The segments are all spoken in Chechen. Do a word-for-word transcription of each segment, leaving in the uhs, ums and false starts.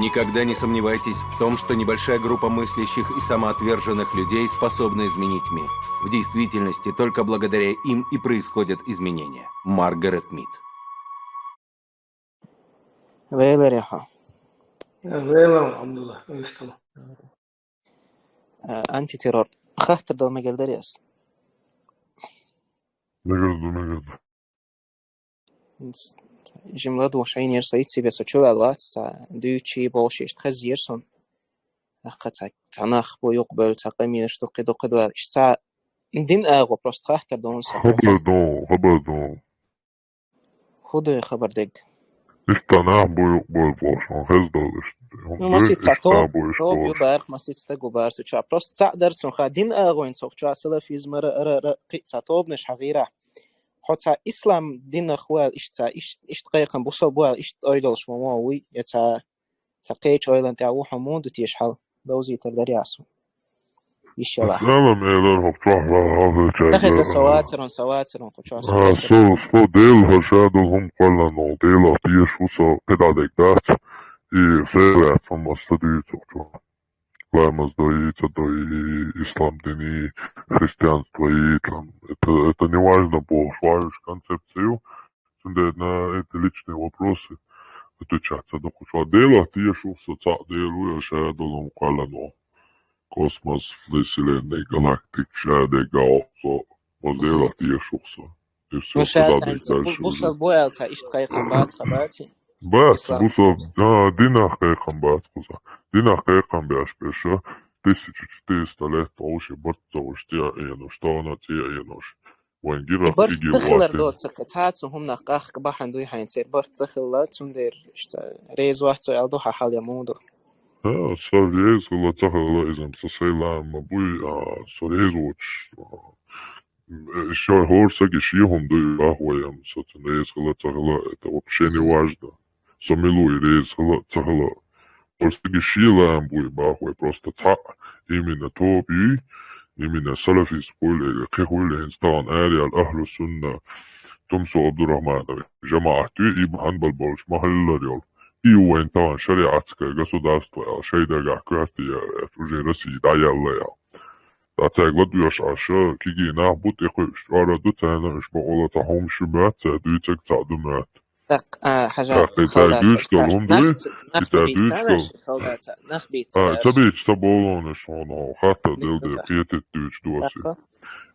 Никогда не сомневайтесь в том, что небольшая группа мыслящих и самоотверженных людей способна изменить мир. В действительности только благодаря им и происходят изменения. Маргарет Мид. Вейлер яха. Вейлер, алхьамдулиллахӀ, вистала. Э, Антитеррор. Хаттар дала мегар дарий аз? Мегар ду, мегар ду. Жимла ду шайнер со ицци беса чувал вац, са дуьйчи болшишт хазир сон. Ахха ца, ца нах бу юкъ бел, ца къамеш дукъи дукъи дуал. Иш ца дин агъо просто хаттар дон са. Хабар дон, хабар дон. Худой хабар дег. Иш ца нах бу юкъ бел болшон хез дол иш. Ну, масит ца то, то бу барх, масит ца гу барх, ца просто ца дар сон ха дин агъо ин сох чуа салафизм ра ра ра къи ца тобнеш хагира. Хо ца ислам дин ахвал иш ца иш иш къайкъан бусал буал иш ойдолш мо мо уй, я ца ца къеч ойлан тя ухо мунду теш хал. Довзитар дарясу. Иншаллах. Салам элер хокчуахла хал чай. Тахеза савацрон, савацрон, хокчуа А, со, со дел хашадул хум къаллан ол дел ахтиеш усо педадек дац. И ферат хум астадуй цокчуа. Ламаз дои, ца дои, ислам дини, христианство и там. Это, это не важно, бо швариш концепцию. Цунде на эти личные вопросы отвечать. Ца доху шва дела, ти ешухсо, ца делу, я шадулум къалано. Космос, вселенная, галактик, шаде гаохсо, вот дела, ти ешухсо. И всё, Ну, куда сейчас дальше бу- уже. Бусал буял ца ишт къайкъан бац хабаци. Бац, Ислам. Бусал, а, динах къайкъан бац, Бусал. Динах къайкъан бяш пеша. Тысяча четыреста лет, а уже бат за уж тя, я ну, что она тя, я ну, уж. Вангира, Барт иги цахилар ватин. До ца цацу хумнах къах бахьан дуй хайн цер барт цахилла, цундер ишта рез вахцо ал ду хахал я мунду. А, со рез гла цахилла изам, со сейла, ма буй, а, со рез уч. Ещё хорсаги ши хум дуй, а, хуям, со цун рез гла цахилла, это вообще не важно. Со милуй рез гла цахилла. Хорсаги ши лам буй, бахуй, просто ца, именно тоби, именно салафист хуйле, кхи хуйле, инстаган ари ал ахлу сунна, Тумсо Абдурахманов, жамаат, и Ибн Ханбал болш махаллар йол. И вайн таган шариатское государство ял, шайдага квартия, уже Россия да ялла ял. Та цагла дуяш аша, киги нах бут и хуй швара ду цена уж бо ола та хум шумат, ца дуй цак ца ду мат. Так, а, хажа. Так, и ца дуч дол хум дуй, и ца дуч дол. Халдаца, нах бит. А, ца бич ца болон шоно, хата дел де пиетет дуч дуаси.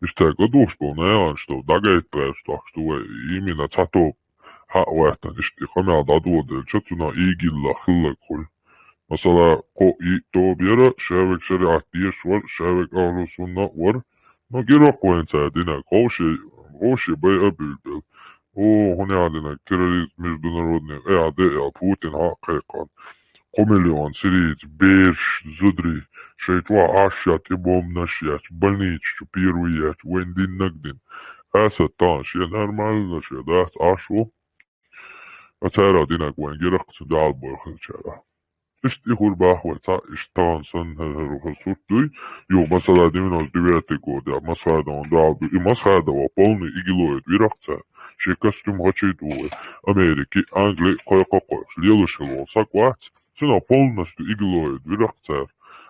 Ишта годуш бо не, что дагайт, что, что именно ца топ. Ха вахтан ишти хамял дадуо дел чацуна игилла хылла куль. Масала, ко и то бера, шавек шариат диеш вар, шавек ахлу сунна вар. Но гирок вайн ца дина, гоши, гоши бай абюлбел. О, хуня дина, терроризм международный, э, а де, а Путин ха кайкан. Кхо миллион сириец берш, зудри, шайтва ашят и бом нашьяч, больничу первый яч, вайн дин нагдин. Аса тан, ше нормально, ше дац ашу. А цара динак вайн герак цу дал бой хачара. Ишт и хурбах вай ца, ишт тан сан хасуртуй. Ю, масала, девяносто девятый год, я, масхада он дал, и масхада ва полный игилоид вирак ца. Ше костюм хачи дуй. Америки, Англи, кой-кой-кой. Лелуш хило, саквац. Цуна полностью игилоид вирак ца.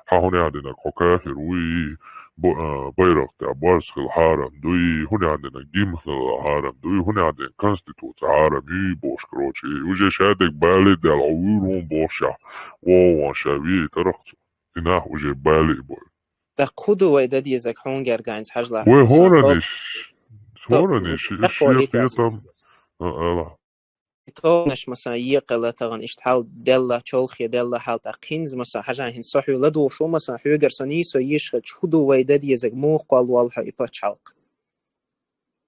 Ха хуня дина ко кафир уй, бо-, а, байрак та барс хил харам дуй, хуня дина гим хил харам дуй, хуня дина конституция харам юй бош, короче. Уже шадек бали дал, а уйрун боша. О, ва шави тарахцу. Дина уже бали бой. Так худу вай да дезак хунгер ганц хажла. Вай Со хора то- ниш. то- Хора ниш. так хора ниш. Там. А, ала. Тонаш, масалан, екъала тагъан ишт хьал делла, чолхе делла хьал та къинз, масалан, хьажан хин сахьула душу, масалан, хьугар сани со ешха чуду вай да дезак мукъал валха и пачалк.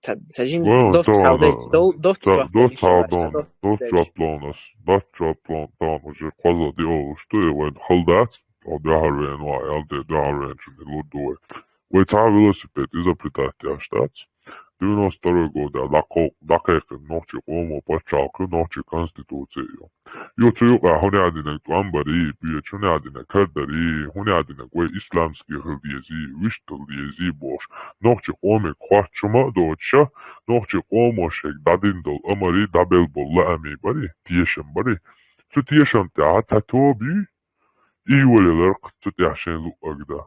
Та, та жин Вау, дот та, хал да. дот, дот Та, чуак дот деш чуак варса, дон, дот дот деш. Чуак дон, дот Чуак дон, там уже кваза дио, что я вайн халдац, а дахарвен ва, я де дахарвен чу не лудуй. Вай та велосипед изобретать я штац. Девяносто второй год, я дакъо-, дакъекъ нохчи къомо пачалкы, нохчи конституцию. Ю цу юкъа хуня дина гамбари, бия чуня дина кардари, хуня дина гой исламский хил диези, виштал диези бош. Нохчи къоми квачума доча, нохчи къомо шек дадин дол амари, дабел болла ами бари, тиешем бари. Цу тешам тӀехьа цхьа тоба ю, ийвале ларкх цу тӀехьа шайн луъаг да.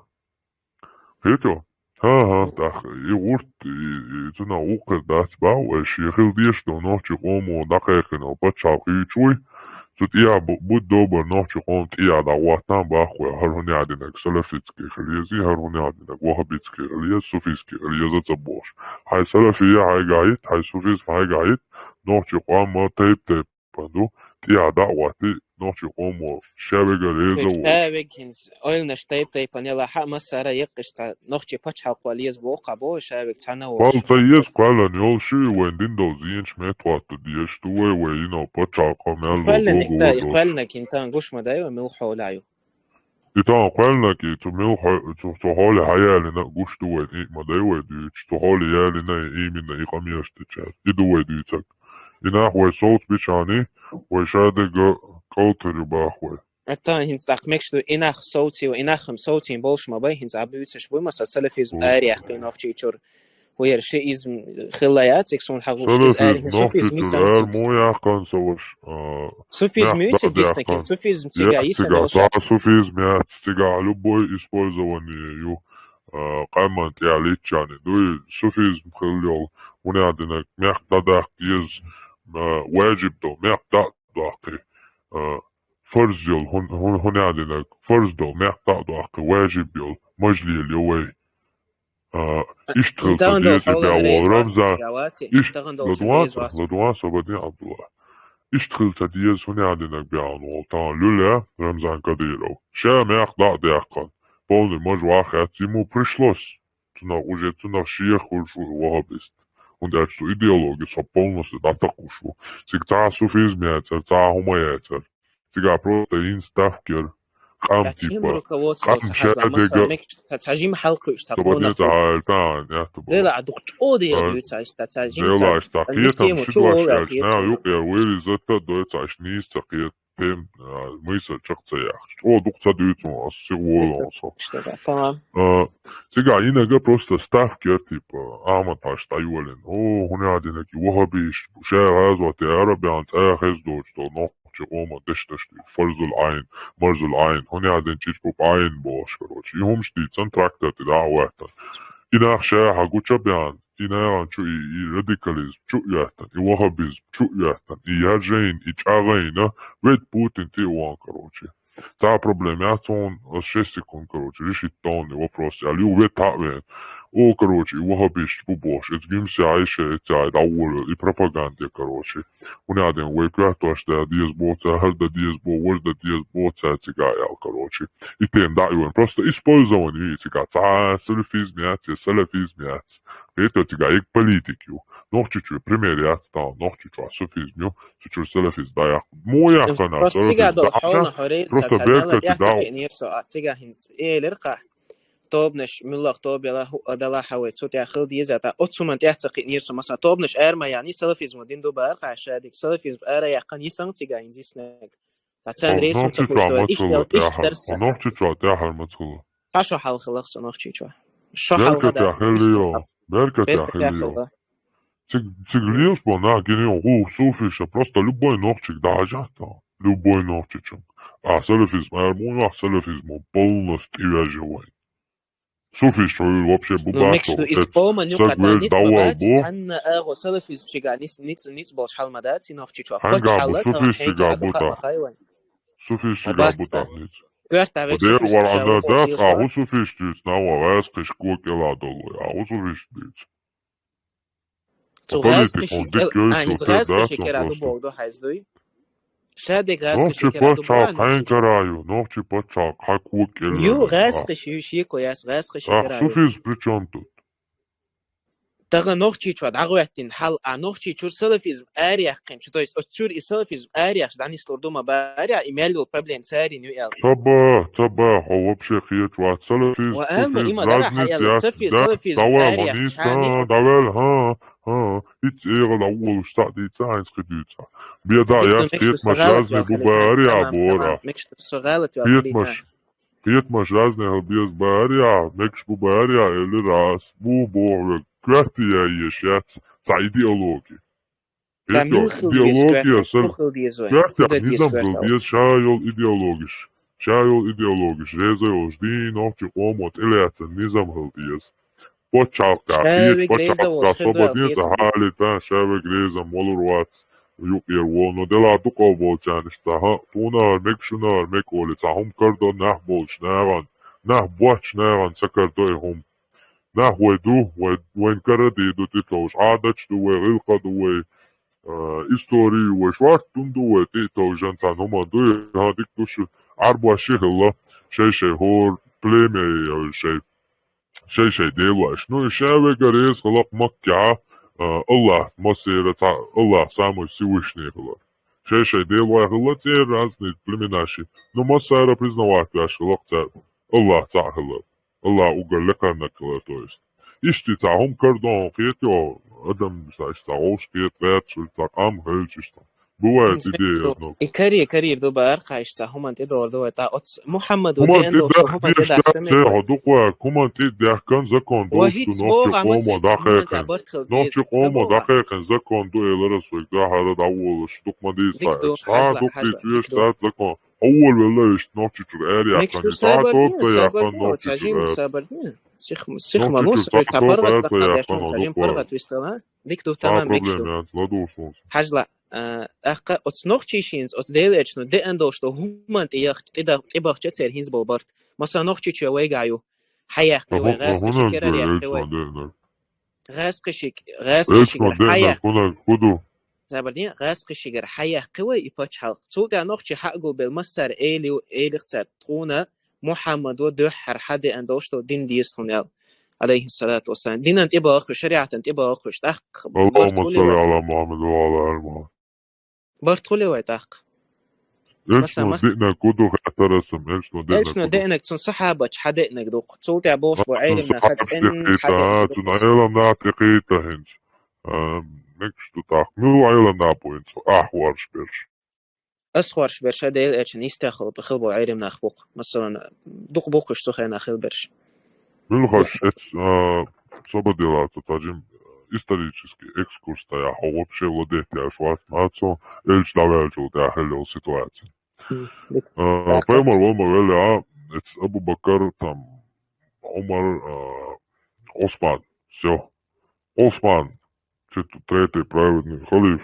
Хету? ХӀан-хӀа, тӀаккха и гӀурт, и, и цунах вукхар дац баху, аш шехил деш ду нохчи къомо дӀакхайкхина пачхьалкх юйчу вуй, цу тӀехьа бу-, будда добар нохчи къом тӀехьа дӀагӀоттан баху, хӀара хӀуни Ӏадинаг салафитский хилези, хӀара хӀуни Ӏадинаг вахабитский хилез, суфийский хилез ца бохуш. Хьай салафия хьайга хӀит, хьай суфизм хьайга хӀит, нохчи къома тайп-тайп панду, тӀехьа дӀа а ватти, нохчи къомо шавега реза ву. Шавег хӀинца ойланаш тайп-тайпан яла хьа массара яккхаш цхьа нохчи пачхьалкхо леза боху, кхаъ боху шавег цхьана волуш. Вал ца еза кхоьллан йолуш ю, вайн дин долу зенаш меттахӀотта дезаш ду вай, вай йина пачхьалкхо мел ло кхоьллан догу никта, и вай кхоьлланаг хӀинтан гуш ма дай вай, муьлхха хьолахь ю. И тахана кхоьллинарг и цу милхо-, цу, цу хьоле хьаялина гуш ду вайн, и ма дай вай дуьйцуш, цу хьоле ялина и именно и къамелаш дечара. И ду вай дуьйцург. И нах вай совцабича, вай шадерг кӀалтар ю баху вай. Аттан хӀинца тӀаккха мегаш ду, и нах совцийла, и нах-м совцийна болуш ма бай, хӀинца а буьйцуш буй, масала, салафизм араяккхина нохчийчуьра. ХӀара шиизм хилла яц, цига суна хьагуш иза аьлла, суфизм йисана цига. Мо яхкан ца ваша, а, суфизм мехь йицина дӀа дисна кин, дехкан. Суфизм цига яц йисана цига, цхьа суфизм яц цига, любой использование ю, а, къаман тӀехь личчани. Дуй, суфизм хилла йолу, хӀуни Ӏадинарг, мехь дӀадаккха еза, а, важиб долу, мехь дӀа а доккхий, а, фарз йолу, хӀун-, хӀун-, хӀуни Ӏадинарг, фарз долу, мехь дӀа а доккхий, важиб йолу, мажлел йо вай. А, иштта хилла ца деза и бегӀ волу Рамзан. Иш-, ладугӀан ца, ладугӀан ца, Бадин Абдулла. Иштта хилла ца деза хӀуни Ӏадинарг бегӀ волу тахана луьла Рамзан Кадыров. Ша мехь дӀа а дехкан. Полный мажа ваххьаьц, ему пришлось. Цунах уже, цунах шех хуьлуш ву ваххабист. ХӀунда аьлча цу идеологи со полностью дӀатакхуш ву. Цига цхьа суфизм яцара, цхьа хӀума яцара. Цигахь просто йина ставка яра. Къам типа, къам шадерг. Цхьа жима хьалкхуьуш, цхьа къонах. Дела а дукха чӀогӀа дела дуьйцуш, цхьа жима. Дела аш цхьа кхетам ши дош аьлча, нах юкъера виризатта а дой, цхьа аш нийса ца кхета, тем, а, мийсар чекх ца яхча. ЧӀогӀа дукха ца дуьйцу ас, сих волу со. Тамам. А, цигахь йинарг просто ставка яра, типа, Ахьмад-Хьаьжа дӀайолийна. О, хӀуни Ӏадинарг и ваххабиш, ша гӀазот яра бен цӀа хеза доцуш долу нохчи къоман дешдеш дуьйцу. Фарзул Ӏайн, марзул Ӏайн, хӀуни Ӏадин чӀичӀ бу Ӏайн бохуш, короче. И хӀумаш дийцан трактат тӀе дӀа а гӀоьттина. И нах ша хьагуча бен, и нагӀан чу и, и радикализм чу а оьттина, и ваххабизм чу а оьттина, и яржийна, и чӀагӀийна, вед Путин тӀе а ван, короче. Цхьа проблема яц хьуна, ас шесть секунд, короче, решить тонный вопрос, я лю вет хьа а вен. О, короче, и ваххабиш бу бохуш, эц гимси Ӏайша, эц Ӏай дӀаволу, и пропаганда, короче. ХӀуни Ӏадин вай коьртош да деза боху цара, хӀара да деза боху, вара да деза боху цара цига ял, короче. И тема дӀа а йойна. Просто использование ю и цига. Цхьа салафизм яц, я салафизм яц. Кхета цига, иг политик ю. Нохчичу пример яц тахана, Нохчичу суфизм ю. Цу чуьра салафизм дӀаяккха. Мо яхкана, просто цига салафизм дӀа а, просто беркате дӀа а. Цига хӀинца элира кхаъ. Тобанаш, муьлхха тоба яла, хӀуъа дала хьан вай, цу тӀехь хила деза, тӀаккха оцу хӀуманна тӀехь ца кхиънера со. Масала, тобанаш ара ма яьнний, салафизмо дин ду бара кхаъ шадерг, салафизм ара яьккхина йисанга цига хӀинца диснарг. Ткъа царна рейсом ца хуьлуш ду, иштта, иштта дарс ца. Нохчичохь тӀаьхьара ма ца хуьлу. Цхьа шо хьалха хилла со Нохчичохь. Шо хьалха дац. Беркате хила йо. Беркате хила йо. Цига, цига лелаш болу нах гина йо, хӀу, суфиша, просто любой нохчиг дӀахьажахь тахана. Любой нохчичунга. А салафизм ара муха йоху, салафизмо полностью тӀевежа вайн. Суфист хьуьйра вообще бу бацо, иза къоман юкъа тӀе ницкъ ма бац, цхьанна агӀо салафизм чигахь ниц-, ниц-, ницкъ болуш хьал ма дац, и Нохчийчохь. Хьанга бу суфист чигахь бу тӀаккха? Суфист чигахь бу тӀаккха ницкъ? Дера вара Ӏанна дац, а хӀу суфист дуьйцу, нава гӀаьскхиш кокӀела долу, а хӀу суфист дуьйцу? Цу гӀаьскхиши кӀел-, а, иза гӀаьскхиши кӀелхьа ду боху ду хьайза дуй? Ша дерг гӀаьскхиши кӀелхьа ду боху. Нохчи пачхьалкх хьайн кара ю, Нохчи пачхьалкх хьан кокӀ кӀел ю. Ю гӀаьскхиши, ю шеко яц, гӀаьскхиши кара ю. Суфизм при чём тут? Тахана Нохчийчохь дӀагӀоьттина хьал, а Нохчийчуьра салафизм араяьккхинчу, то есть оцу чуьра и салафизм араяьккхинчу дӀанислур ду ма бара, и мел йолу проблема царийн ю аьлла. Ца ба, ца ба, хьо вообще кхеташ вац. Салафизм, суфизм, разница яц. Салафизм араяьккхинчу дӀаваьлла, хӀа, хӀа, хӀа, хӀицца эгӀа дӀаволуш цхьаъ дийца, хьайнца кхин дуьйцахь. Беда яц, кхетамаш разный бу бара а бора. Кхетамаш, кхетамаш разный хила беза бара а, мегаш бу бара а, элира ас. Бу боху верг, коьрте яй еш яц цхьа идеологи. Ша мила хила деза, идеология коьртехь, сан хӀун хила деза вай? Коьртехь хӀун дан деза низам хила коьртехь? Деза, ша йолу идеологиш, ша йолу идеологиш, реза йолуш дийна нохчи къомо тӀелаьцна низам хила деза. Пачхьалкхехь, ша кхечу вега реза пачхьалкхехь волуш хир ду аьлла собар деза хетий? Хьалий тан, ша вега реза молур вац, юкъера волу, но делахь дукха болчарна иштта цхьа, хӀан, тхуна хӀара мега, шуна хӀара мега олий, цхьа хӀума карадо нах болчу нахана, нах боцчу нахана ца карадо и хӀума. Нах вай ду, вай, вайн кара а дийр ду тӀетовжуш, Ӏадаташ ду вай, гӀиллакх а ду вай, а, истори ю вай, шорта хӀума ду вай, тӀе а товжан цхьана хӀуманна ду, хӀан, дика ду шу, Ӏарбош ши хилла, шай-шай хӀора племя, шай, шай-шай делош. Ну, и ша вега реза хилла-кх Маккахь, а, Аллах массеран цхьаъ, Аллах самый Всевышний хилар. Шай-шай делой хилла церан разные племена ши. Ну, массара признавать веш хилла-кх цара Аллах цхьаъ хилар. Аллах уггар лекхарниг хилар, то есть. Иштта цхьа хӀума карадо хьуна кхетий, адам ша иштта цхьа вовшах кхета гӀерташ, цхьа къам хилча иштта. Бывает, и де еза нах. И каре, карийр ду бара, кхайша цхьа хӀуманна тӀедогӀур ду вай, тӀаккха оцу Мухьаммада хӀуманна деана долуш ду, тӀедахча хӀуманна тӀедахча ца мега. Хьо дукха ваьлла, хӀуманна тӀедехкан закон ду, шу нохчи къомо дӀакхайкхина. Нохчи къомо дӀакхайкхина закон ду, элира ас вайга, дуьххьара дӀаволуш, дукха ма дийца. Дика ду, хьажал, хьажал, дика ду. Закон. Хьо волавелла иштта Нохчийчуьра аьрру яьккхина, цхьа а тоба ца яьккхина Нохчийчуьра аьрру. Сих, сих ма ло, цхьа паргӀат ца яьккхина, цхьа жима паргӀат вистхила. Дика ду, тамам, мегаш ду. Хьан проблема яц, ладугӀуш ву со. Хьажал, а, тӀаккха оцу нохчийн шена, оцу Делан элчано деана долуш долу хӀуманна тӀе яхча, тӀе да-, тӀебахча церан хӀинца болу барт. Масала, Нохчийчоь вайгахь ю. Хьан яьккхи вай, гӀазкхи ши керара яьккхи вай. ГӀазкхи ши, гӀазкхи ши гара хьан яьккхи? Сабар де, гӀазкхи ши гара хьан яьккхи вай и пачхьалкх? Цул тӀаьхьа нохчий хьа а гулбелла, массара эли ю, элира цара, тхуна Мухьаммада дуьххьара хьан деана долуш долу дин деза тхуна аьлла, алейхиссалату вассалам. Динан тӀебахуьйтуш, шариатан тӀебахуьйтуш, тӀаккха барт хӀун ле вай? Аллахумма салли гӀала Мухьаммад ва гӀала али Мухьаммад. Барт хӀун ле вай тӀаккха? Элчано деанарг хӀун ду хаьттар ас, элчано деанарг хӀун ду? Элчано деанарг цунна сахьабаташ хьан деанарг ду-кх. Цул тӀаьхьа бохуш бу Ӏелам наха цӀенна хьан деанарг ду-кх. Цунна Ӏелам наха тӀекхийтта хӀинца. А, мегаш ду тӀаккха. Мила Ӏелам нах бу хӀинца ахь хоржуш берш? Ас хоржуш берш а Делан элчанна йистехь хилла, хилла болу Ӏелам нах бу-кх. Масалан, дукха бу-кх уьш цу хенахь хилла берш. Муьлхаш эц, а, собар делахь, цо цхьа жима исторический экскурс ца яхь, хьо вообще владеть еш вац, ма цо элча дӀаваьллачул тӀаьхьа хилла йолу ситуаци. М, бит-, а, так, пайхамар ван ма велли, а, эц Абу-Бакар, там, Ӏумар, а, Ӏусман. Всё. Ӏусман, чу третий праведный халиф,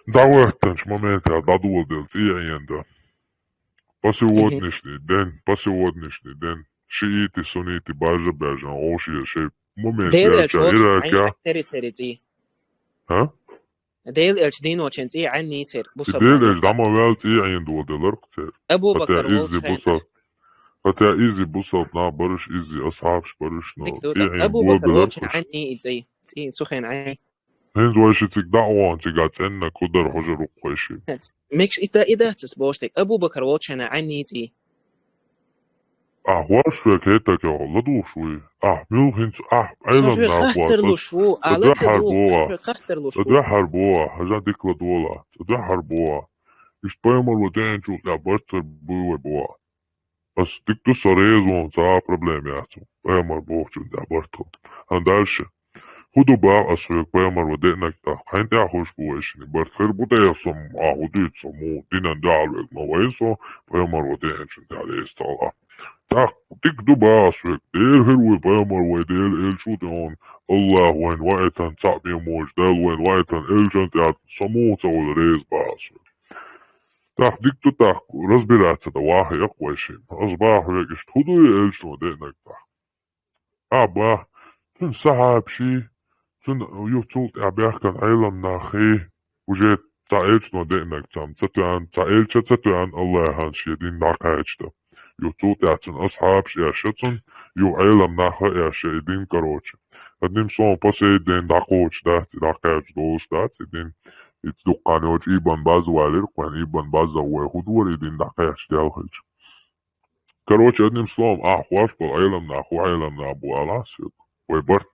дӀахӀоьттинчу моментехь дӀадоладелла цӀий Ӏен дан. По сегодняшний день, по сегодняшний день, шииты, сунниты, бажа-баьжна, вовшех шайн момент яьлча, Иракехь. Дера церан цӀий. А? Делан элча дийначийн цӀий Ӏен йийцира бусалба нах. Делан элча дӀа ма ваьлла цӀий Ӏен доладелларг церан. Абу Бакар волчу хенахь. Хотя изза бусалба нах бараш, изза асхьабаш бараш, но цӀий Ӏен доладелларг. Абу Бакар волчу хенахь Ӏен йийцира цӀий, цу хенахь Ӏен. ХӀинца вай ши цига дӀа а вахана, цига цӀенна кху дара хьожур ву-кх вай ши. Мегаш и да-, и дац ас бохуш дерг. Абу Бакар волчу хенахь Ӏен йийцира. Ахь варш век хӀетта кехь ладугӀуш вуй? Ахь муьлххинца ахь Ӏелам нах вац? Хаттар луш ву, ала ца дуьххьара боху, ца хаттар луш ву. Дуьххьара боху, хьажа дика ладогӀа, ца дуьххьара боху. Иштта пайхамар ван деанчул тӀаьхьа барт хир буй вай боху. Ас дика ду, со реза ву, цхьа а проблема яц. Пайхамар бохучун тӀаьхьа барт хир. ХӀан дальше. ХӀун ду боху ас хьоьга пайхамар ван деанарг тӀаккха? Хьайна тӀехь хуьлуш бу вай шинна барт? Хир бу тӀе со, а, хӀун дуьйцу со, муха динан дуьхьал вега ма вай со, пайхамар ван деанчун тӀаьхьа реза тахала. ТӀаккха дика ду боху ас хьоьга, дера хир вуй пайхамар вай Делан элча ву тӀе хьуна, Аллах вайна ваийтина цхьаъ бен волчу Дала вайна ваийтина элчан тӀаьхьа со муха ца хуьлу реза боху ас хьоьга. ТӀаккха дика ду тӀаккха, разбираться дан ваха яхь вай шинна. Ас боху хьоьга иштта, хӀун ду и элча ван деанарг тӀаккха? А, боху, цуьнан сахьабаший, цуьнан юха цул тӀаьхьа баьхкина Ӏелам наххий, уже цхьа элчано деанарг цхьамма ца тоьъна, цхьа элча ца тоьъна, Аллахьан шен дин дӀакхача дан. Юха цул тӀаьхьа цуьнан асхьабаш эшна цунна, юха Ӏелам нах а эшна и дин, короче. Одним словом, по сей день дӀакхочуш дац, дӀакхача долуш дац и дин. Иза дуккха хан йоцуш Ибн Баз валийра, кхуьнан Ибн База вай хӀун дора и дин дӀакхача даьлла хилча. Короче, одним словом, ахь хууш болу Ӏелам нах, хӀун Ӏелам нах бу алахь соьга? Вай барт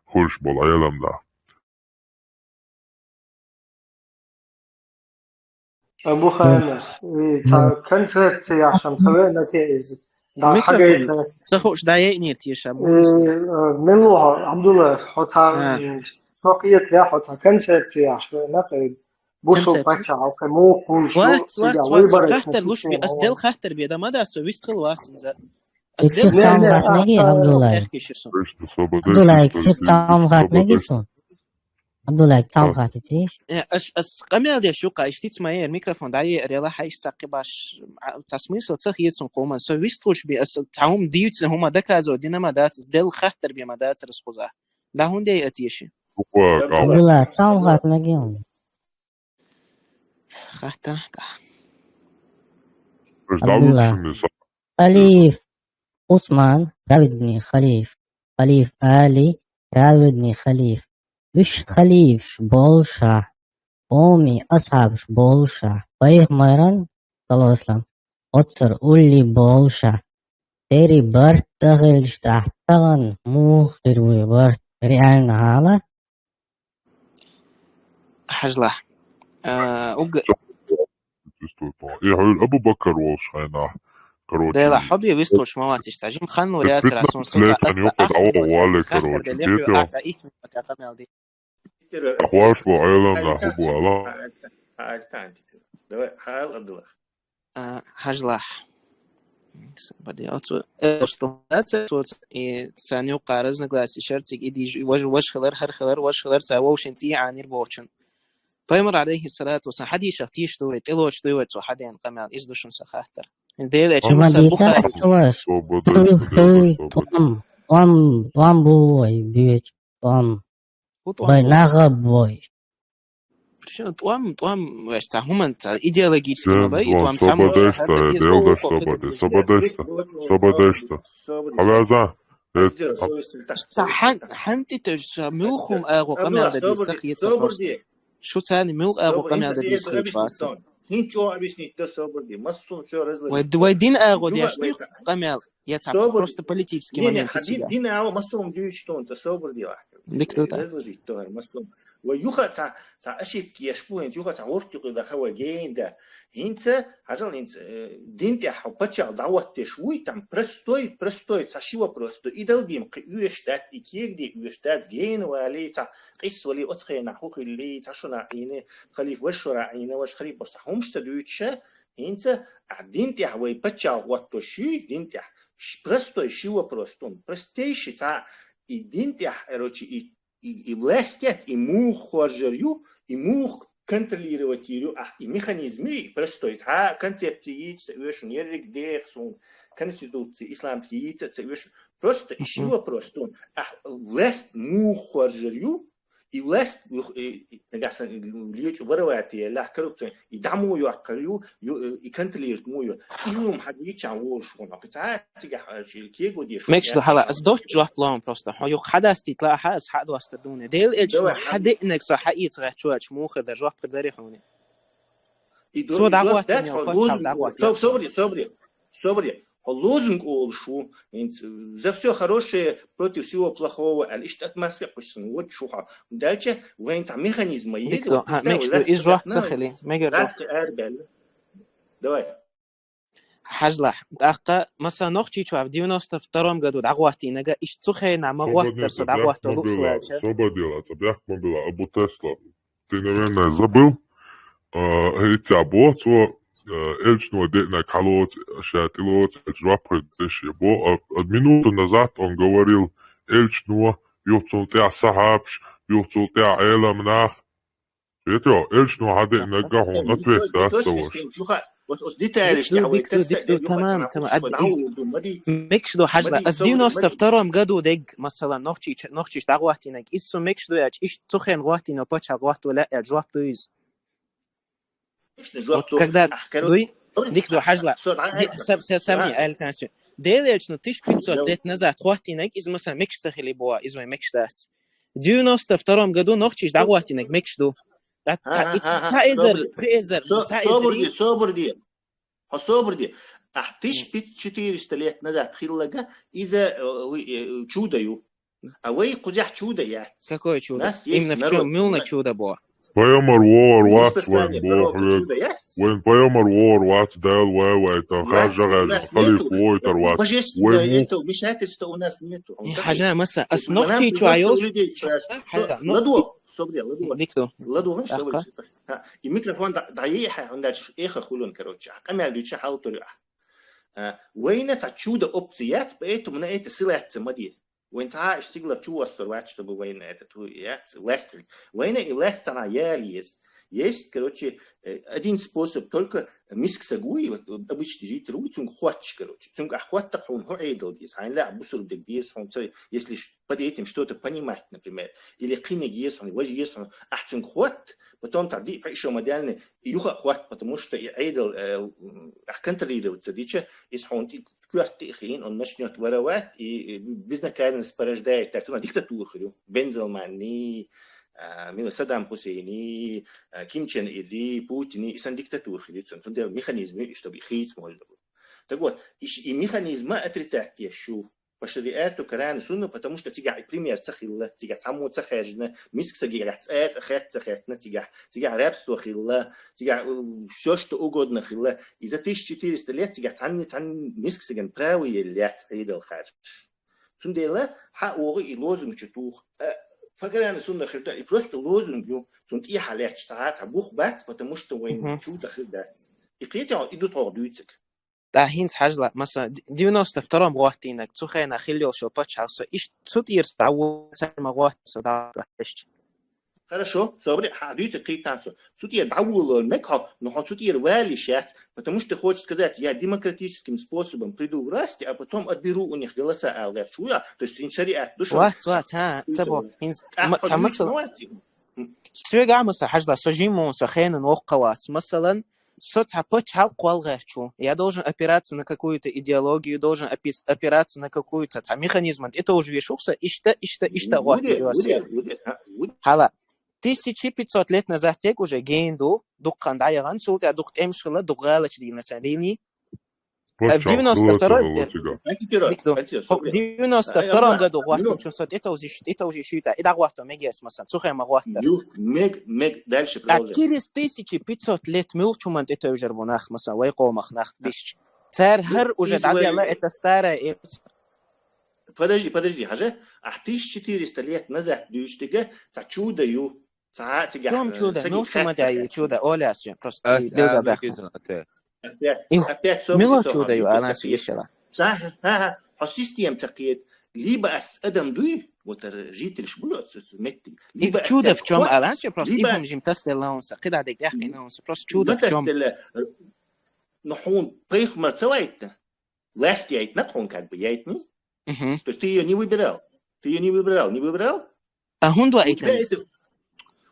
хуьлуш болу Ӏелам нах. Абу Хайнас, и цхьа концепция яхьаш ца веана те иза. Да, микрофон хьагайта. Ца хууш дӀаяйъинера теша, э, бу нисла. Э, мила ву хьо, Абдулла, хьо цхьа, а, э, Со кхетар яхь, оцу концепцияш вайна кхайда. Бусул паччахь кхайда, муха хӀума шу, вац, вац, вац, выборы хаттар луш би, ас дел хаттар бе, да ма дац, со вистхила вац инза. Ас дел хаттар меги, Абдуллай. Абдуллай, сир цхьа хаттар меги сон. Абдуллай, цхьа хаттар иций? Э, ас, ас къамел деш юкъа, иштта ма ер микрофон, да, ер яла хьайш цаккхи баш, а, ца смысл, ца хетсон кхуман. Со вистхуш би, ас цхьа хӀума дийцина, хӀума доказывать дина ма дац, ас дел хаттар бе ма дац, расхуза. Да хӀунда яй атеша? Абдулла, цхьа хаттар меги. Хаттар, да. Абдулла. Халиф Усман, праведный халиф. Халиф Али, праведный халиф. Уьш халифаш болуша, оми асхьабаш болуша, пайхамаран, саллаллаху алейхи ва саллям, оццар улли болуша. Дери барт ца хилча тӀехь тахана муха хир вуй барт реально хьала? Хьажлахь. А, уг- Чувствует, по-моему. И хьуьр Абу Бакр волуш хьайна. Короче. Дела, хьо бе вистхуш ма вац иштта. Жим хан вариаци расун со ца аса ахтан вале, короче, хаттар деле хьу аца ихми пока къамел ди. Хваш бо Ӏелам наху бу ала. Давай, хьал Абдуллах. А, хьажлахь. Бади, оцу, э, что, да, ца, ца, и царна юкъа разногласия шарциг, и диж, вож, вож хилар, хар хилар, вож хилар, ца вовшин цӀий Ӏанир бохучун. Пайхамар, алейхи салату ва салам, хьадисах тийш ду вай, тӀелоч ду вай, цо хьаден къамел, из ду шун са хаттар. Дел эчи Муса Бухари. ТӀом, тӀом, тӀом бу вай, бич, тӀом. Ху тӀом бай бу. Нагъа бой. Причём тӀом, тӀом, веш, ца хӀуман, ца идеологически ма бай, и тӀом ца муша, собадешта, хатта дел даш собаде, собадешта, собадешта. Хавяза, Ца хьан-, хьанти теш, ца муьлхум агӀо къамел да дийса хьеца просто. Шу царни муьлх агӀо къамел да дийса хьеца. ХӀинчо объяснить да собар ди, массун всё разложить. Вай, вай дин агӀо деш къамел, я ца просто политический момент. Дин агӀо массун дюйч тон, ца собар ди вахт. Дик ту та. Разложить тохар массун. Вай юха ца, ца ошибки еш бу, хӀинца юха ца гӀурт юкъи даха вай гейн да. ХӀинца, хьажал, хӀинца, э, дин тӀехь пачал дӀагӀоттеш вуй, там простой, простой, ца ши вопрос ду. И далбим кхи уьш дац, и кегди уьш дац, гейн вали, ца къис вали, оцхена хӀу хилли, ца шуна Ӏийна, халиф ваш шура Ӏийна, ваш халиф баш ца хӀумш ца дуьйча, хӀинца, а дин тӀехь вай пачал гӀоттош юй, дин тӀехь ш-, простой ши вопрос тун, простейший, ца и дин тӀехь, короче, и и, и власть яц, и мух хоржар ю, и мух контролировать йир ю, а, и механизм ю, и простой. Та концепция йийца ца оьшун, ерриг дех сун, конституция исламский йийца ца оьшун. Просто иши вопрос тун. А, власть мух хоржар ю, и власть, и, и, нагасан лечу воровать я, ля коррупция, и даму ю, ю, и контролировать му ю. И ум хагича волш вон, а, ца, цига, а, кего деш. Мекш хала, ас дочь жоп лом просто. Хо ю хадасти тла ха, ас хадваста дуне. Дел эч хаденек со ха иц га чуач муха да жоп кадари хуни. И до, цо и дагват дат, не хо кот лозунг, дагват. Соб-, собри, собри, собри. Хо лозунг олшу, инц, за всё хорошее, против всего плохого, ал ишт атмаска пусть вот шуха. Дальше венца механизма есть. Дикто, вот ха, представь, мекш раз из жоп цахали, мегер. Раз арбел. Давай. Хьажлахь, тӀаккха, масала, Нохчийчоа в девяносто втором году дӀагӀоттийнага, иш цу хенахь ма гӀоттар со дӀагӀотто луш ваьлча. Собадела, ца бехк ма била, Абу Тесла. Ты, наверное, забыл. А, хӀетта бо цо, а, элчно деънаг хьалоца, ша тӀелоца, элча жоп деш я бо. А, а минуту назад он говорил, элчно, юхцул тӀехь сахьабаш, юхцул тӀехь Ӏелам нах. Ето, элчно хьадеънаг хьуна ответ дац ца ваша. Вот, вот деталиш тӀехь вай тасса, тамам, тамам. Мекш ду хьажла, ас девяносто втором году дег, масала, Нохчийч-, Нохчийчоа дӀагӀоттийнаг, из со мекш ду яч, иш цу хен гӀоттийна пача гӀотто лаьа жоп ду из. Вот когда дуй, дик ду хьажла. Сами, альтансу. Дел элчно тысяча пятьсот лет назад гӀоттийнаг, из, масала, мекш ца хили бо, из вай мекш дац. В девяносто втором году Нохчийчоа дӀагӀоттийнаг мекш ду. Ца, ца, ца эзар, пхи эзар, ца эзар. Собар ди, собар ди. Хьо собар ди. Ахь тысяча четыреста лет назад хиллага, иза, э, э, чудо ю. А вай кхузехь чудо яц. Какое чудо? Именно в чём? Муьлна чудо бо? Пайхамар вогӀар вац вайн боху хьоьга. Вайн пайхамар вогӀар вац, Дала вай вайтан, харжа гӀаьжа халифа вогӀуйтар вац. Божественное это вмешательство у нас нету. Хьажа, масса, ас нохчийчу а йолуш. Ладо, собри, ладо. Дикто. Ладо, собри. И микрофон дӀаехьа, хӀунда аьлча эха хуьлун, короче. Къамел дуьйча хьалтур ю ахь. Вайна цхьа чудо опция яц, поэтому на это ссылаться ма де. Вайн цхьа а иштта цигалара чу воссор вац, чтобы вайна это ту яц, власть. Вайна и власть цхьана яла еза. Есть, короче, э, один способ, только миска саг вуй, вот обычный житель вуй, цунга хотташ, короче. Цунга ахь хоттах хьуна хӀу Ӏедал деза, хьайна лаьа бусург дег деза, хьуна ца, если под этим что-то понимать, например, или кхиниг еза хьуна, важа еза хьуна, ахь цунга хотт, потом там ди пхьишо ма даьллина, юха а хотт, потому что и Ӏедал, э, ахь контролировать ца дича, иза хьуна тӀе коьрта тӀе а хиъна, он начнёт воровать, и, и безнаказанность порождает. Так, цунах диктатура хир ю. Бен Салманни, а, мила Саддам Хусейни, а, Ким Чен Ирри, Путини, и сан диктатура хир ю цунах. Цундела механизм ю, чтобы хийца можно было. Так вот, и ш-, и механизм ма отрицать еш ю. По шариату, Коран и Сунна, потому что цигахь и пример ца хилла, цигахь цхьаммо ца хаьржина, миска сагигахь цӀа, цӀа хетта ца хеттина цигахь, цигахь рабство хилла, цигахь, э, всё что угодно хилла. И за тысяча четыреста лет цигахь цхьанне, цхьанне миска саган право елла яц Ӏедал харжаш. Цундела хьа оха и лозунг чу туху. Э, по Коран и Сунна хир ду, и просто лозунг ю, цунна тӀехьа лаьтташ цхьа, цхьа бух бац, потому что вайн чу тӀа хир дац. И кхетий хьо, и ду тхох дуьйцург. ТӀаккха хӀинца хьажал, масала, девяносто втором гӀоттийнарг, цу хенахь хилла йолуш йолу пачхьалкх, со иштта цу тӀера дӀаволла, цара ма гӀоттийна со дӀа. Хорошо, собри, хьан дуьйцург кхийтта со. Цу тӀера дӀаволавала мега хьо, но хьо цу тӀера валийш яц, потому что ты хочешь сказать, я демократическим способом приду к власти, а потом отберу у них голоса, ала гӀерташ ву я, то есть хӀинца шариат ду шуна. Вац, вац, хьан, ца бо, хӀинца, тӀаккха ма-, хьо цхьа дуьйцу масала. Ма вац. Соьга а, масала, хьажал, со жимма ву, со хенан воккха вац. Масалан, со цхьа пачхьалкх кхолла гӀерташ ву. Я должен опираться на какую-то идеологию, должен опис-, опираться на какую-то цхьа механизман тӀетовжа везаш ву со, иштта, иштта, иштта гӀоттийна ю аса. Хьала, тысяча пятьсот лет назад тек уже гена ду, дукха хан дӀаяхана, цул тӀаьхьа дукха тӀемаш хилла, дукха гӀалаташ дина царна дийна. А в девяносто второй, антитеррор, антитеррор, в девяносто втором году гӀоттинчун со тӀетовжа йиш, тӀетовжа йиш ю тӀаккха, и дӀагӀотто мега аса, масалан, цу хенахь ма гӀоттара. Ю, мег, мег, дальше продолжай. А через тысяча пятьсот лет муьлхачу хӀуманна тӀетевжар бу нах, масалан, вай къомах нах бисча? Цара хӀара уже дӀаделла, это старая эра. Подожди, подожди, хьажа, а тысяча четыреста лет назад дуьйцург цхьа чудо ю. Цхьа а цигахь, чом чудо, сагий ну, чума хатта даьй, чудо, оля ас, просто ас, билгал а, баьхна. Опять, опять собри, мила чудо ю, алан ас вешала. Ца, ха, ха, хьо система ца кхета. Либо ас адам дуй, вот, э, жительш буй оцу, оцу меттиг. Либо чудо в чём, алан ас, просто либо ибн жим тасделла он са, кхидӀа дег тӀехкъина он са, просто чудо в чём. Но хьуна пайхамар ца вайтина? Власть яйтина хьуна, как бы, яйтина? То есть ты её не выбирал. Ты её не выбирал, не выбирал? А хӀунда ваийтина?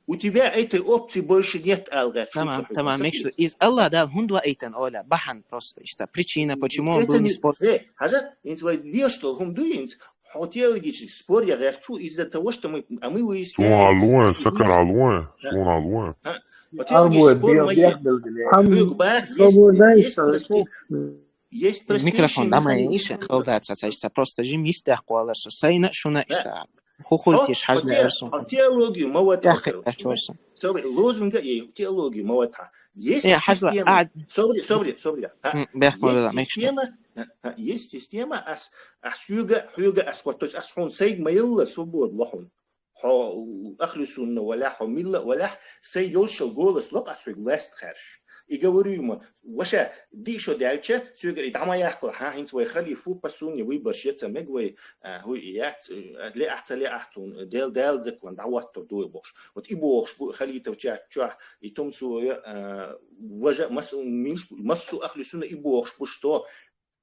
У тебя этой опции больше нет, ала гӀерташ ву со. Тамам, тамам, мекъ ду. Иза Аллах Дала хӀунда ваийтина ола, бахьана просто. Иштта причина, почему он был не спор. Э, хьажа, хӀинца вай вешта хӀума ду хӀинца, хьо теологический спор яха гӀерташ ву из-за того, что мы, а мы выясняем. Суна хьалуна, сакар хьалуна, суна хьалуна. Хьо теологический спор ма е. Хьоьга бах, есть, есть простейший механизм. Микрофон дӀа ма йиша, хала дац, ца, ца, просто жим йистехь кхоллар со, сайна а, шуна а иштта. ХӀу хуьлу теш хьажа лаьара суна. Хьо теологию ма вата. Собри, лозунга е, теологию ма вата. Есть система. Собри, собри, собри. Есть система, а, а, есть система, ас, ас хьоьга, хьоьга ас хӀотта, ас хьуна сайга ма елла, свобода ло хьуна. Хьо ахлу сунна валахь, хьо милла валахь, сайн йолччул голос ло ас хьоьга власть хаьржа. И говорю ему, ваша, ди шо даьлча, соьгара и дӀа ма яккхал, хьан хӀинца вай халифа ву, по сунне выборш яца мег вай, а, хӀу и яц, а, ле ахь ца ле ахь тун, Дел, Дел закон, дӀа ваттор дуй бохуш. Вот и бохуш бу, халитов чат чохь, и тум сой, а, важа, мас-, милш-, массу ахлу сунна и бохуш бу, что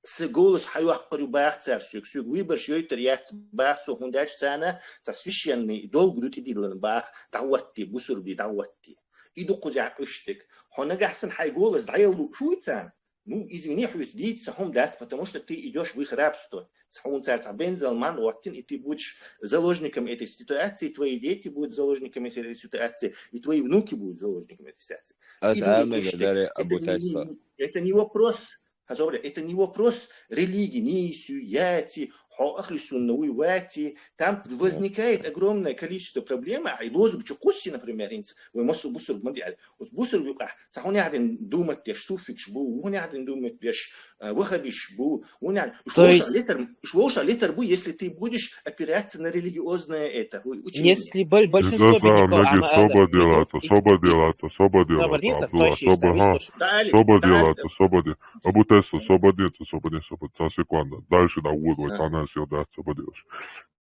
Сан голос хьайоккхур ю баха цара соьга, соьга выборш йойтур яц баха со, хӀунда аьлча царна сан священный долг ду тӀедиллина баха, дӀаватте, бусурби дӀаватте. И ду кхузахь къуьштиг. Хьо нагахь санна хьайн голос дӀаялла лууш вуй царна? Ну, извини, хьоьца дийца сан хӀума дац, потому что ты идёшь в их рабство. Хьуна цара цхьа бензал ман оттин, и ты будешь заложником этой ситуации, твои дети будут заложниками этой ситуации, и твои внуки будут заложниками этой ситуации. И ду кхуьштиг. Это не, это не вопрос. Хьажа, это не вопрос религии, нийса ю, яц и, хьо ахлу сунна вуй, вац, там возникает огромное количество проблем, а и лозунг чу кхуссий, например, хӀинца, вай массо бусург ма диъал. Оцу бусург юкъахь, цхьа хӀун яхьа дина думат деш суфикш бу, хӀун яхьа дина думат деш, э, вахабиш бу, хӀун яхьа, уж То вовшах есть летар, уж вовшах летар бу, если ты будешь опираться на религиозное это, у-, учение. Если боль-, большинство Иза прибегало, наги а, а, соба это, делаца, это, соба это, делаца, соба делаца, Абдулла, соба, ха. Далее, Соба далее. Делаца, соба де-, Абу Тесла, соба деца, соба де, соба, цхьа секунда. Дальше да, вот, вот, А. Цхьана сел дац, соба делаш.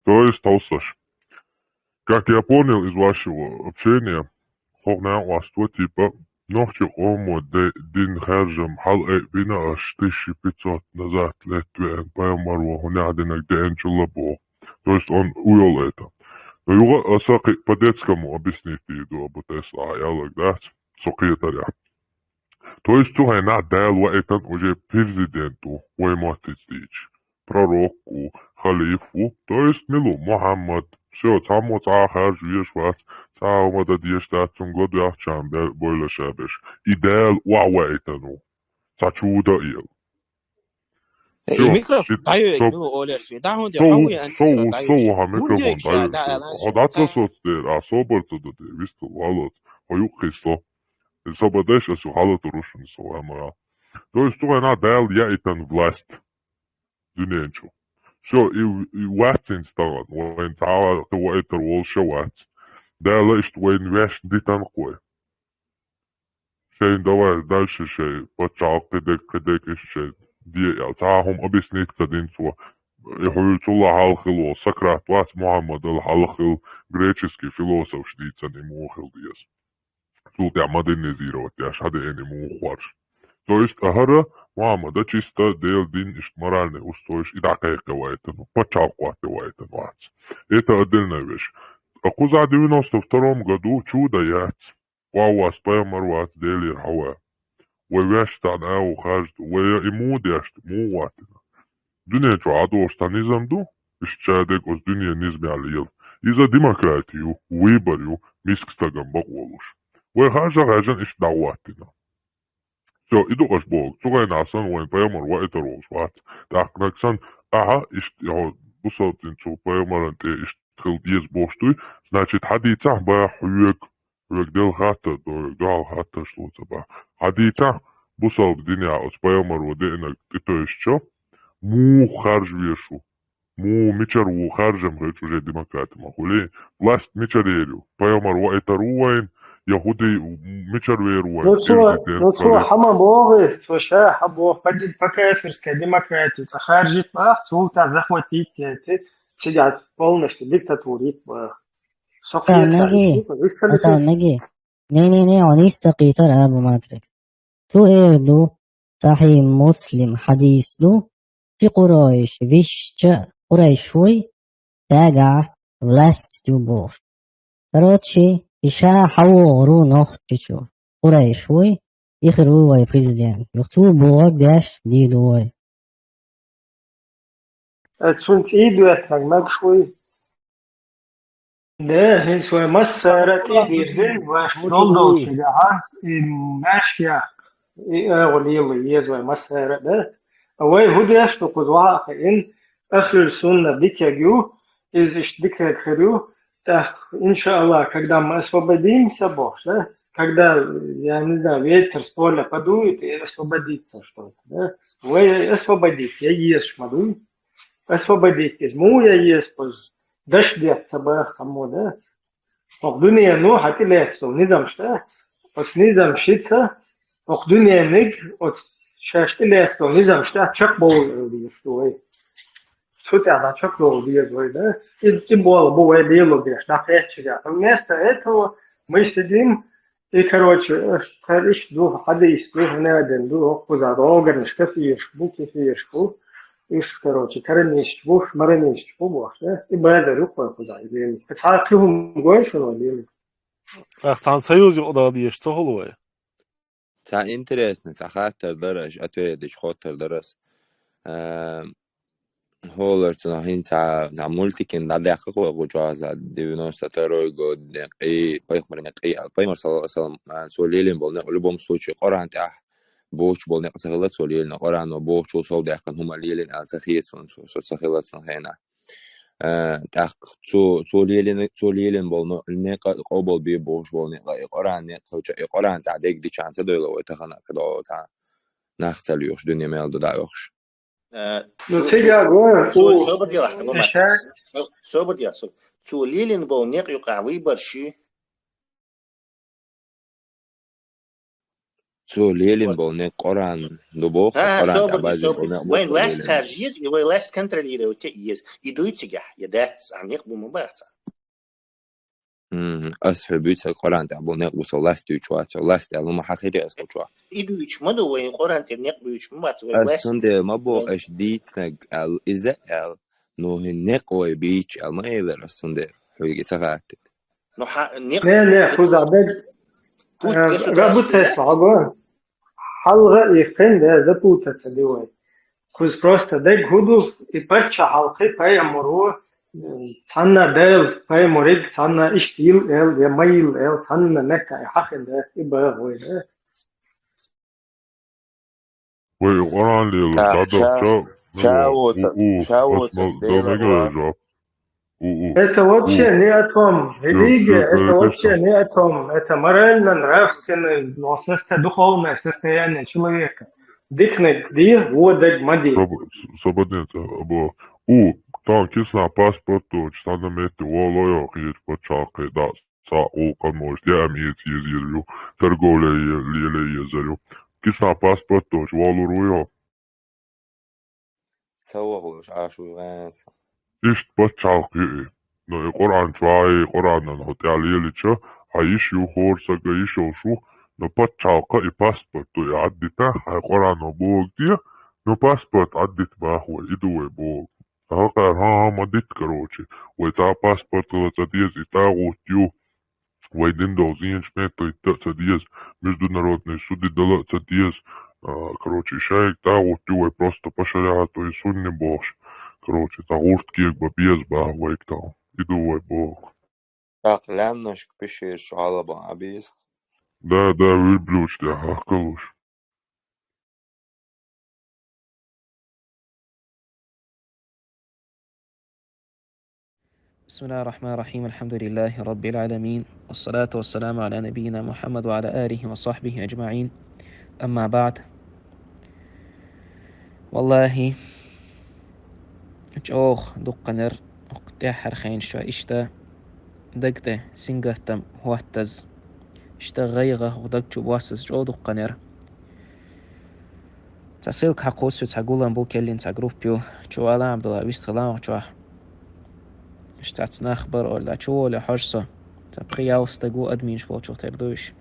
То есть, Толсташ, как я понял из вашего общения, хӀокху нахьа васт ву, типа, нохчи къомо де-, дин хаьржам хьал а бина аш тысяча пятьсот назад лет веан пайхамар ву хӀун яхьа динарг деанчул а боху. То есть он увёл это. Но юха аса кхин по-детскому объяснить дийр ду Абу Тесла, ялаг дац, со кхетарехь. То есть цу хенахь Дала ваийтина уже президент ву, вай моттица дийча. Пророк ву, халиф ву, то есть мила ву, Мухьаммад. Всё, цхьаммо цхьа а харжа везаш вац, цхьа а хӀума дан дезаш дац, цунна гладоьгӀчарна бе-, бойла ша берш. И Дала охьа ваийтина ву. Цхьа чу дан а ела. Э, Всё, и микрофон и дӀайоьгу, со-, мила олуш ву. ДӀа хӀунда со хьан ву, вуй со ву, антира со ву, дӀайоьгу? Хьан микрофон ХӀунда дӀайоьгу? Ша дӀа аьлла, Хьо ша дӀа ца дӀа- соцу дера, а собар ца до дера, вистал валлалц. Хьо юккъе со. И собар деш, аса хьалатур ву шуна со, вай ма. То есть цу хенахь Дала яийтина власть дуьнен чу. Всё, и, и вац цуьнца тахана, вайн цхьа а кхин ваийтар волуш а вац. Дала иштта вайна ваьшна дитина кхой. Шайн давай дальше шайн пачхьалкх кхидерг, кхидерг иштта шайн де аьлла. Цхьа а хӀума объяснить ца дина цо. И хьуьлла цул а хьалха хилла волу Сократ вац, Мухьаммадал хьалха хилла греческий философаш дийцина и муха хила деза. Цул тӀаьхьа модернизировать деш, хьан деана и муха хоржу. То есть, а хӀара Мухьаммада чисто Делан дин, иштта моральный устоеш, и дӀакхайкхе вайтина, пачхьалкх хӀотте вайтина вац. Это отдельная вещь. А кхузахь девяносто втором году чу дан яц. Ван вац, пайхамар вац, Делера хьан ван. Вай ваьшна цхьана агӀо харжа ду, вай и муха деш ду, муха хӀоттийна. Дуьнен чохь Ӏадолуш цхьа низам ду, иштта ша дерг оцу дуьненан низамехь лела. Иза демократи ю, выбор ю, миска стагана бакъо луш. Вай харжа а хаьржина иштта дӀахӀоттийна. Всё, и ду аш боху. Цу хенахь санна вайн пайхамар ваийтар волуш вац. ТӀаккха нагахь санна, ахьа, иштта, хьо бусалба дин цу пайхамаран тӀе иштта хила деза бохуш дуй, значит, хьан дийцахь бан хьоьга, хьоьга делла хаттар ду, хьоьга дуьхьал хаттарш лоцу бан. Хьан дийцахь бусалба динехь оцу пайхамаро деанарг тӀетевжича, муха харжа везаш ву? Муха, мичара ву харжам хилча уже демократи ма хуьлий? Власть мичара ер ю? Пайхамар ваийтар ву вайн, я хӀу ди-, мичара вер ву вайн? Ну, цо, президент, ну, цо хьан ма боху, цо ша хьан боху, по ди-, по кафирской демократии цхьа харжийта боху, цул тӀаьхьа захватить йийта, цигахь полностью диктатура йийта боху. Со кхетахь, Асан Маги, Асан Маги. Не-не-не, хьо нийса ца кхийтира, Абу Матрикс. Цо эр ду, Сахьихь Муслим хьадис ду, ши Къурайш висча, Къурайш вуй, дагахь власть ю бохуш. Короче, и ша хьан вогӀур ву Нохчийчу, Къурайш вуй, и хир ву вай президент. Юха цо бохург деш дийр ду вай. Э, цунна цӀий доьттинарг мегаш вуй? Да, хӀинца вай массара а тӀе а вирзина, вайша долу долчу дехьа, и маьшкех, и агӀо лело еза вай массара а, да? А вай хӀун деш ду кхуза вахьа а хаьа, ахлул сунна дикаг ю, иза иштта дикаг хир ю, тӀаккха, иншааллах, когда мы освободимся, бохуш, да? Когда, я не знаю, ветер с поля подует и освободится что-то, да? Вай освободить я езаш ма дуй. Освободить иза муха я еза кхуза? Даш детта ца баха хӀумма, да? Оха дуьнено хьан тӀелаьцна долу низамаш дац? Оцу низамашца оха дуьнениг, оцу шаьш тӀелаьцна долу низамаш тӀехь чекхбовла дезаш ду вай. Цу тӀехь дӀа чекхбовла деза вай, да? И, и болу бу вай лело деш, дӀакхеччигахь. Вместо этого мы сидим и, короче, э, тхара иштта ду, хьадийс ду, хӀунадин ду, хӀокхуза догӀанаш кафираш бу, кафираш бу. Уьш, короче, каранисташ бу, маранисташ бу бохуш, да? И базар ю кхой кхуза, и лело. Цхьа кхин хӀума гой шуна вай лело? Ах, цхьана союз юкъадала дезаш ца хуьлу вай? Цхьа интересный, цхьа хаттар дара аш, ответ дича хоттар дара ас. Э, хӀолар цунах хӀинца цхьа мультикин дӀадаьккха кхо гӀу чохь аса девяносто второй год, къий, пайхамарна къий, пайхамар саллаллаху алейхи ва саллям, а, цо лелийна болу некъ, в любом случае, Къуръан тӀехь бохуш болу некъ ца хилла цо лелийна, Къуръано бохучул сов даьккхина хӀума лелийна аьлла ца хета цунна, цо, цо ца хилла цунна хенахь. Э, тӀаккха цо, цо лелийна, цо лелийна болу но-, некъ къобал бе бохуш болу некъ, и Къуръан некъ хилча, и Къуръан тӀехь дерг дичахьана ца дойла вай тахана а кхидӀа цхьа нах ца лоьхуш, дуьне мел ду дӀа а йохуш. Э, Ну, цу, цигахь цу, гой, цу, у, собар делахь, Роман. Ша- Со-, собар делахь, собар. Цо лелийна болу некъ юкъахь выбор ши? Цо лелийна болу некъ Къуръан ду боху, ХӀан, ХӀан, Къуръан тӀехь собар де, базина собар болу де. некъ бу Вайн цо лаьцна лелийна. Харжа еза, и вай лаьцна контролировать е еза. И дуй цигахь, я дац, а некъ бу ма бац. Мгм. Ас хьоьга буьйцург Къуръан тӀехь болу некъ бу, со ласт дуьйцуш вац, ласт аьлла ма хьан хир ас кхучохь. И дуьйцуш ма ду вайн Къуръан тӀехь некъ буьйцуш ма бац вай Ас ласт. Цундела ма боху, Вайн аш дийцинарг аьлла, иза аьлла, но хӀин некъ вай бийцича аьлла ма элира ас цундела, хьоьга и ца хаттийта. Ну, хьан, некъ, Не, не, некъ кхузахь дерг, пусть э, государство, Рабутес да? Хьаба. Хьалха и кхин де запутаться ди вай. Кхуза просто дерг хӀун ду, и паччахьалкхе пайхамаро, э, цхьанна Дала пайхамариг, цхьанна иштта йил эл, я ма йил эл, цхьанна меттехь и хьахина дац, и боху вай, да? Вай Къуръан лело, ша, дӀадахча, ша, ну, ша воцург, у, у, ша ас воцург мал-, дала дела мегар вац. Жоп. У, у, Это вообще у. Не о том. Всё, Религия, всё, это короче, вообще что? Не о том. Это морально-нравственное, но состо-, духовное состояние человека. Дикнаг ди, водак мади. Соб-, с-, сободнец, або. У, там кисна паспорт, точно, на мете, воло, ё, хиеч, почалкай, да. Цхьа гӀуллакх ма ду, яа меца еза еза ю, торговля е-, леле еза ю. Кисна паспорт долуш валур ву йо? Ца вахалуш Ӏаш ву гӀенса. Иштта пачхьалкх ю и. Но и Къуръан чу ваьхьа, и Къуръанан хьо тӀехь лелича, хьан йиш ю, хӀора сага йиш йолуш ву, но пачхьалкха и паспорт ду, и Ӏаддита, хьайн Къуръано боху де, но паспорт Ӏаддита боху вай, и ду вай боху. Хьалха, хӀан-хӀа, ма дитта, короче. Вай цхьа паспорт хила ца деза, и тӀагӀут ю. Вай дина долу зенаш меттахӀитта а ца деза, международный суде дала а ца деза. А, короче, шайга тӀагӀут ю вай просто по шариату и сунне бохуш. Короче, цхьа гӀурт кега бан беза боху вайга тахана. И ду вай боху. ТӀаккха лаьмнашка пишираш чу хьалабан а беза. Да, да, вирблюдаш тӀехь хьахкалуш. بسم الله الرحمن الرحيم. الحمد لله رب العالمين. والصلاة والسلام على نبينا محمد وعلى آله وصحبه أجمعين. أما بعد. Валлахи, чӀогӀа дуккханера хӀокху тӀаьххьара хенаш чохь иштта даг тӀе сингаттам хӀоттаза, иштта гӀайгӀа хӀокху даг чу боссаза чӀогӀа дуккханера. Цхьа ссылка хьакхуссу, цхьа гулам бу, кхоьллина цхьа группа ю, чу вала Абдулла, вистхила вахчохь. Иштта цхьацца нах бара, олла, чу воле хьожа со. Цхьа пхи-ялх стаг ву, админаш болчух тера ду уьш.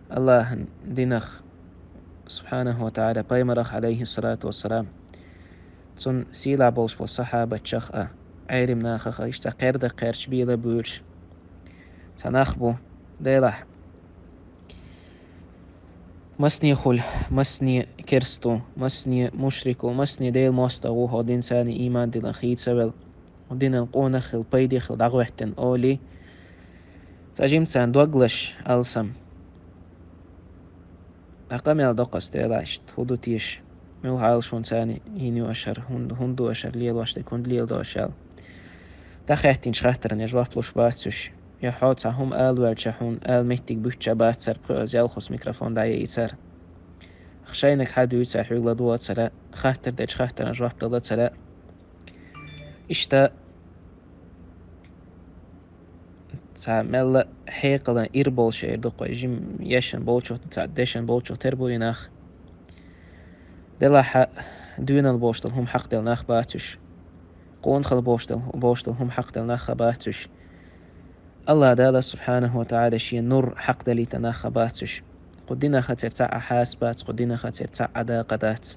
Аллахьан динах, субхьанаху ва таӀала, пайхамарах, Ӏалайхиссалату вассалам, цунна сийлахь болуш болу сахьабатчах а, Ӏелим нахах а, иштта кхерда кхерча бела буьйлуш цхьа нах бу, делахь. Масне хуьлу, масне керста ву, масне мушрик ву, масне Делан мостагӀа ву, хӀокху динца царна ийман дина хийцавелла, хӀокху динан къонах хила, пайде хила дӀахӀоьттина олий, цхьа жимма царна дог лаш алсам. Ткъа къамел доккхуш делахь иштта, хӀун ду теша? Муьлхха Ӏалашонца царна хӀинца ю ашар, хӀунда, хӀунда ду ашар, лелош дерг хӀунда леладо аша аьлла. ДӀахаьттинчу хаттарна жоп луш бац уьш. Я хьо цхьа хӀума ала ваьлча, хьуна ала меттиг буьттуш бац цара, пхоьаза ялхалц микрофон дӀаяйа цара. Шайниг хьан дуьйцу цара, хьоьга ладогӀа цара, хаттар дечу хаттарна жоп дала цара. Иштта цхьа мелла хьекъалан ира болуш эр ду кхой, жим ешан болчух, цхьа дешан болчух тера бу и нах. Делахь а, доьналла болуш долу хӀума хьакхаделла нах бац уьш. Къонахалла болуш долу, болуш долу хӀума хьакхаделла нах а бац уьш. Аллах Дала, субхьанаху ва таӀала, шен нур хьакхадалийта нах а бац уьш. Кху динах а церан цхьа а хьаса бац, кху динах а церан цхьа а дакъа дац.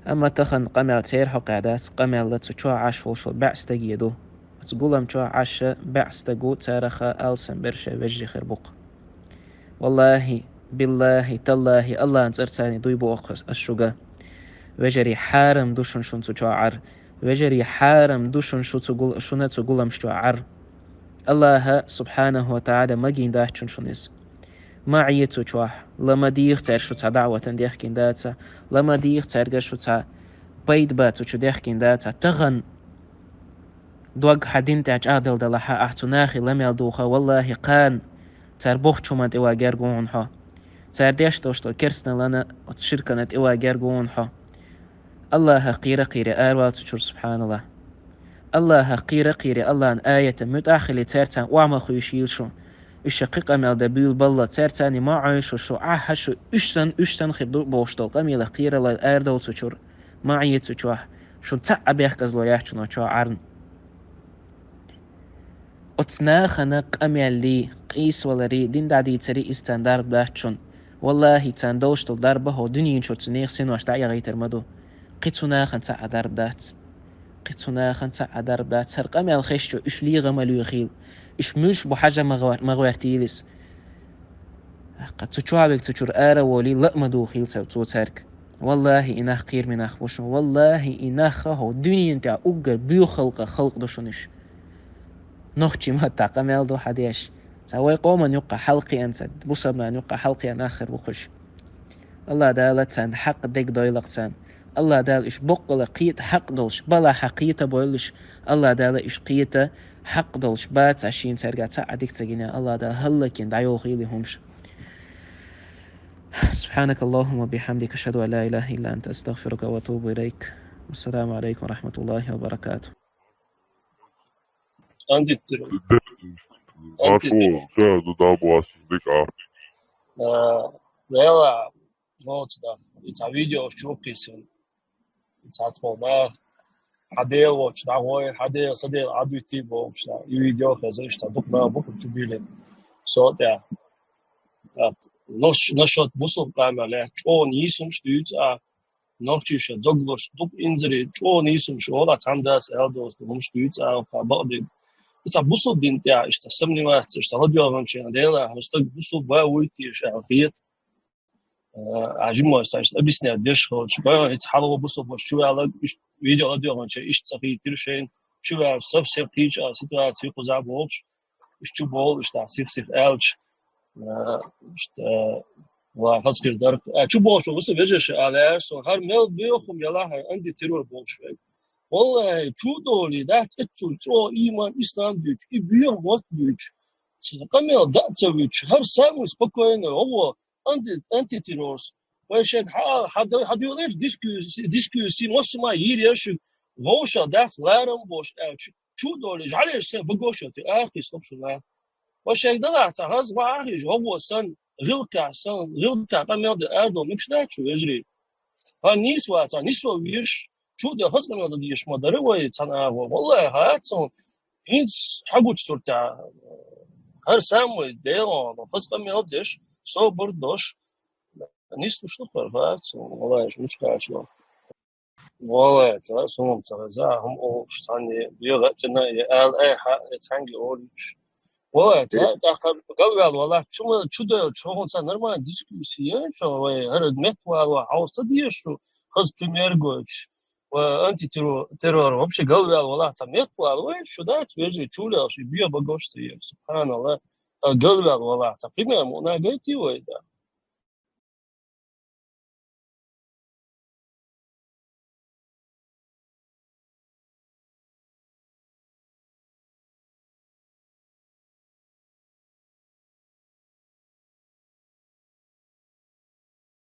Амма тахана къамел церан хьокъехь дац, къамел цу чохь Ӏаш волуш волу бӀе стаге ду. Оцу гулам чохь Ӏаш бӀе стаг ву, царах а алсам берш вежарий хир бу-кх. Валлахи, биллахи, таллахи, Аллахьан цӀарца дуй боху ас шуьга. Вежарий, хьарам ду шуна шуна цу чохь Ӏар. Вежарий, хьарам ду шуна шу цу гул-, шуна цу гуламаш чохь Ӏар. Аллаха, субхьанаху ва таӀала, магийна дац шуна шуна иза. Ма Ӏе цу чохь, ла ма дийгӀа цаьрга шу цхьа даӀватан дехкина дацахь, ла ма дийгӀа цаьрга шу цхьа пайда бан цу чу дехкина дацахь. Тахана дог хьан дин тӀехь чӀагӀделла далахь, ахь цу нахе ла мел дугӀу, валлахӀи, кхана цара бохучу хӀуманна тӀе ван герга ву хьуна хьо. Цара деш долуш долу керстаналлина, оцу ширкана тӀе ван герга ву хьуна хьо. АллахӀах кхера а кхийрий, аравала цу чуьра, субхьаналлахӀ. АллахӀах кхера а кхийрий, АллахӀан аятан муьтӀахь а хилий, цаьрца охьа ма хуьйшийла шу. Уьш ша кхин къамел дан буьйлу балла, цаьрца ма Ӏойла шу, шу Ӏа хьа шу, уьш санна, уьш санна хир ду бохуш долу къамелах кхералла арадовла цу чуьра. Ма Ӏе цу чохь, шуна цхьаъ а бехказло яц чунах чохь Ӏарна. Оцу нахана къамеллий, къийсаваларий, дин дӀадийцарий иза царна дарба дац шуна. ВаллахӀи, царна долуш долу дарба хӀокху дуьнен чуьра цу нехан синош дӀаяхийтар ма ду. Кхин цу нахана цхьаъ а дарба дац. Кхин цу нахана цхьаъ а дарба дац. ХӀара къамел хезча уьш легӀа ма лоьхийла. Уьш муьлш бу хьажа ма гӀо-, ма гӀоьртийла иза. ТӀаккха цу чохь верг цу чуьра ара а волий, ла а ма духийла цо цаьрга. ВаллахӀи, и нах кхераме нах бу шуна. ВаллахӀи, и нах хӀокху дуьнен тӀехь уггар боьха халкъах халкъ ду шуна уьш. Нохчийн маттахь къамел ду хьан деш. Цхьа вай къоман юккъахь хьалакхиъна, цхьа бусалбанан юккъахь хьалакхиъна нах хир бу-кх уьш. АллахӀ Дала царна хьакъ дерг дойла-кх царна. АллахӀ Дала уьш боккъала кхета хьакъ долуш, балахь хьан кхета а бойла уьш. АллахӀ Дала уьш кхета хьакъ долуш бацахь, шена цаьрга цхьаъ а дика ца гина, АллахӀ Дала хӀаллакьйина дӀайохийла и хӀумаш. سبحانك اللهم وبحمدك، أشهد أن لا إله إلا أنت، أستغفرك وأتوب إليك. والسلام عليكم ورحمة الله وبركاته. Антитиро. Де-, Антитиро. Нашо, да, да, да, бу ас дика. А, вела, моцу да. И цхьа видео чу кхийсина. И цхьацца боху нах. Хьан Дела воцуш дӀагӀой, хьан Дела, сан Дела Ӏадвитий бохуш нах. И видео хезира, иштта дукха нах бу-кх чу биллина. Со тӀе. Наш-, нашот бусулба къамел лаьцна чӀогӀа нийсумаш дуьйцу а, нохчий ша дог луш, дукха инзаре чӀогӀа нийсумаш олу, цхьана дас аьлла доцу хӀумаш дуьйцу а, бакъдерг. И цхьа бусулба дин тӀехь, иштта сомневаться, иштта ладоьгӀанчийн Дела, хӀара стаг бусулба вуй те аьлла хета. А, а жимма ша иштта объяснять деш хилча, бан, иштта хьалха бусулба чу ваьлларг, иштта видео ладоьгӀанчийн иштта ца хийтира шайна, чу ваьлча совсем кхечу а ситуаций кхузахь бохуш, уьш чу боху, уьш тӀаккха сих-сиха аьлча, а, уьш тӀа, ва, хаза хир дара. А, чу бохуш ву, вуьшта вежарша а лаьара со, хӀара мел боьха хӀума ялахь, хӀара антитеррор бохуш верг. ВаллахӀи, чу а долий, дац эццуш цӀо ийман, ислам дуьйцу, и боьха мотт дуьйцу. Цхьа къамел дӀа а ца вуьтуш, хӀара самый спокойный, хӀо, анти-, антитеррорс. Вай шайга хьа-, хьа-, хьадуьйлийша дискуссий, дискуссий, массо а ма йийр яра шуьга, вовшах дац ларам а беш аьлча, чу а долий, жӀаьлеш сайн багош а те, арахкхийса хӀокху шу нах. Вай шайга далахь цхьа хаза вахьа а хьийза, хӀо санна, гӀиллакхехь санна, гӀиллакхехь къамел де арадовла мегаш дац шу, вежарий. ХӀара нийса вацахь, нисо везаш, чу а де хаза къамел дан дезаш ма дара вай цхьана агӀор. ВаллахӀи, хӀара цунна хӀинца хьагучу суртехь, хӀара самый Делан хаза къамел деш, собар а дош, нислуш ду-кх хӀара, хӀара цунна, валлахӀи, мича кхача вара. ВаллахӀи, цара суна ца хеза, хӀума олуш цхьанне, бегӀа а цӀена, я ала айхьа, я цхьаьнгге олуьйтуш. ВаллахӀи, цара тӀаккха галваьлла валахь, чу ма, чу даьлча, хӀокхунца нормальная дискуссия, чо вай хӀара метта вала ваха хьовса ца дезаш шу, хаза пример гойтуш. Ва антитеррор, террор вообще галваьлла валахь, цхьа метта вала вай, шу дац, вежарий, чу лелаш, и бегӀа багош ца еза, субханаллахӀ. Галваьлла валахь, цхьа пример мукъана гайтий вай, да.